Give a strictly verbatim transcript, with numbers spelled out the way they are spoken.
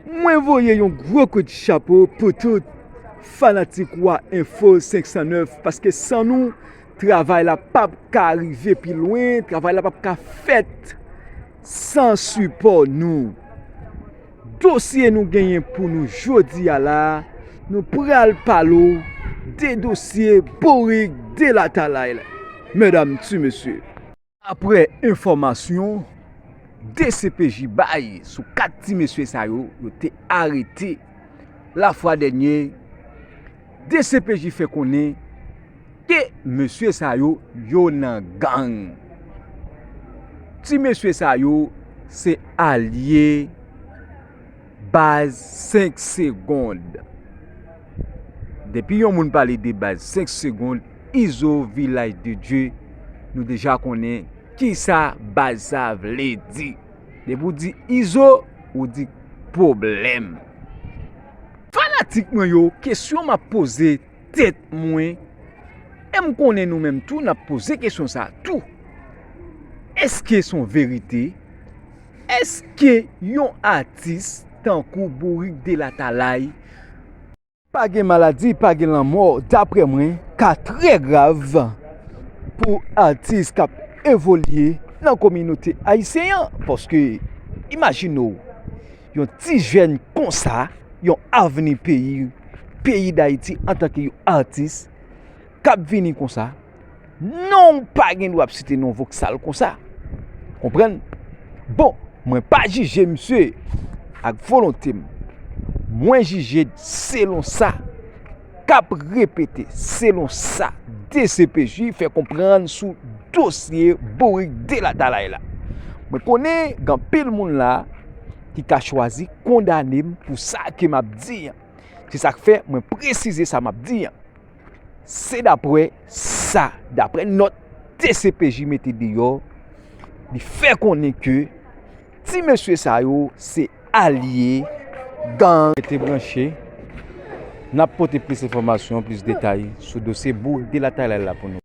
Mwen voye yon gwo kout chapo pou tout fanatik Wa Enfo senk san nèf, paske san nou, travay la p ap ka rive pi lwen, travay la p ap ka fèt san sipò nou. Dosye nou genyen pou nou jodi a la, nou pral pale w de dosye bourik de latalay la, medam ti mesye. Daprè enfòmasyon D C P J bay sou kat ti mesye sa yo, yo te arete lafwa dènye, D C P J fè konnen ke mesye sa yo, yo nan gang. Ti mesye sa yo, se alye baz senk segonn. Depi yon moun pale de baz senk segonn, Izo, Vilaj de Dye, nou deja konnen kisa baz sa vle di. Depi w di Izo, ou di pwoblèm. Fanatik mwen yo, kesyon m ap poze tèt mwen, e m konnen nou menm tou n ap poze kesyon sa tou. Èske se yon verite? Èske yon atis tankou Bourik de Latalay pa gen maladi, pa gen lanmò? Daprè mwen, ka trè grav pou atis k ap evolye nan kominote ayisyen an. Paske, imajine w, yon ti jèn konsa, yon avni peyi, peyi Dayiti antanke yon atis, k ap vini konsa, non, w pa gen dwa ap site non Voksal konsa. Konprann? Bon, mwen pa jije misye ak volonte m. Mwen jije selon sa k ap repete, selon sa D C P J fè konprann sou dosye Bourik de Latalay la. Mwen konnen gen anpil moun la ki ka chwazi kondane m pou sa ke m ap di an. Se sa k fè mwen presize sa m ap di an. Se daprè sa, daprè nòt D C P J mete deyò, li fè konnen ke ti mesye sa yo se alye gang. Rete branche, n ap pote plis enfòmasyon, plis detay sou dosye Bourik de Latalay la pou nou.